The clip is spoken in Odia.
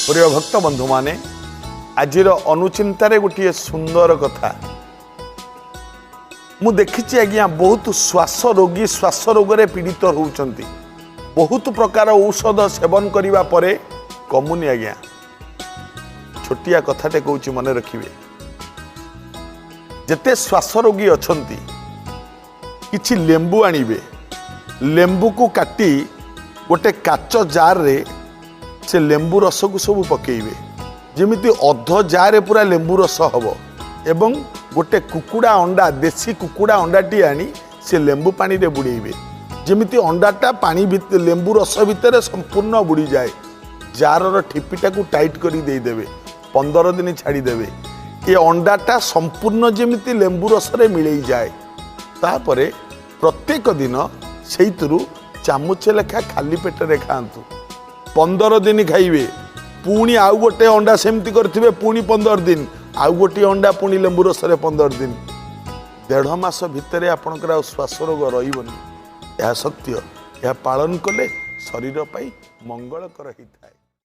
ପ୍ରିୟ ଭକ୍ତ ବନ୍ଧୁମାନେ, ଆଜିର ଅନୁଚିନ୍ତାରେ ଗୋଟିଏ ସୁନ୍ଦର କଥା ମୁଁ ଦେଖିଛି ଆଜ୍ଞା। ବହୁତ ଶ୍ୱାସ ରୋଗୀ ଶ୍ୱାସ ରୋଗରେ ପୀଡ଼ିତ ହେଉଛନ୍ତି। ବହୁତ ପ୍ରକାର ଔଷଧ ସେବନ କରିବା ପରେ କମୁନି ଆଜ୍ଞା। ଛୋଟିଆ କଥାଟେ କହୁଛି, ମନେ ରଖିବେ। ଯେତେ ଶ୍ୱାସ ରୋଗୀ ଅଛନ୍ତି, କିଛି ଲେମ୍ବୁ ଆଣିବେ। ଲେମ୍ବୁକୁ କାଟି ଗୋଟେ କାଚ ଜାର୍ରେ ସେ ଲେମ୍ବୁ ରସକୁ ସବୁ ପକେଇବେ, ଯେମିତି ଅଧ ଜାରେ ପୁରା ଲେମ୍ବୁ ରସ ହେବ। ଏବଂ ଗୋଟେ କୁକୁଡ଼ା ଅଣ୍ଡା, ଦେଶୀ କୁକୁଡ଼ା ଅଣ୍ଡାଟି ଆଣି ସେ ଲେମ୍ବୁ ପାଣିରେ ବୁଡ଼େଇବେ, ଯେମିତି ଅଣ୍ଡାଟା ପାଣି ଲେମ୍ବୁ ରସ ଭିତରେ ସମ୍ପୂର୍ଣ୍ଣ ବୁଡ଼ିଯାଏ। ଜାରର ଠିପିଟାକୁ ଟାଇଟ୍ କରି ଦେଇଦେବେ, 15 ଦିନ ଛାଡ଼ିଦେବେ। ଏ ଅଣ୍ଡାଟା ସମ୍ପୂର୍ଣ୍ଣ ଯେମିତି ଲେମ୍ବୁ ରସରେ ମିଳେଇ ଯାଏ। ତାପରେ ପ୍ରତ୍ୟେକ ଦିନ ସେଇଥିରୁ ଚାମଚେ ଲେଖା ଖାଲି ପେଟରେ ଖାଆନ୍ତୁ। 15 ଦିନ ଖାଇବେ। ପୁଣି ଆଉ ଗୋଟେ ଅଣ୍ଡା ସେମିତି କରିଥିବେ, ପୁଣି 15 ଦିନ, ଆଉ ଗୋଟିଏ ଅଣ୍ଡା ପୁଣି ଲେମ୍ବୁ ରସରେ 15 ଦିନ। ଦେଢ଼ ମାସ ଭିତରେ ଆପଣଙ୍କର ଆଉ ଶ୍ୱାସ ରୋଗ ରହିବନି। ଏହା ସତ୍ୟ। ଏହା ପାଳନ କଲେ ଶରୀର ପାଇଁ ମଙ୍ଗଳକର ହେଇଥାଏ।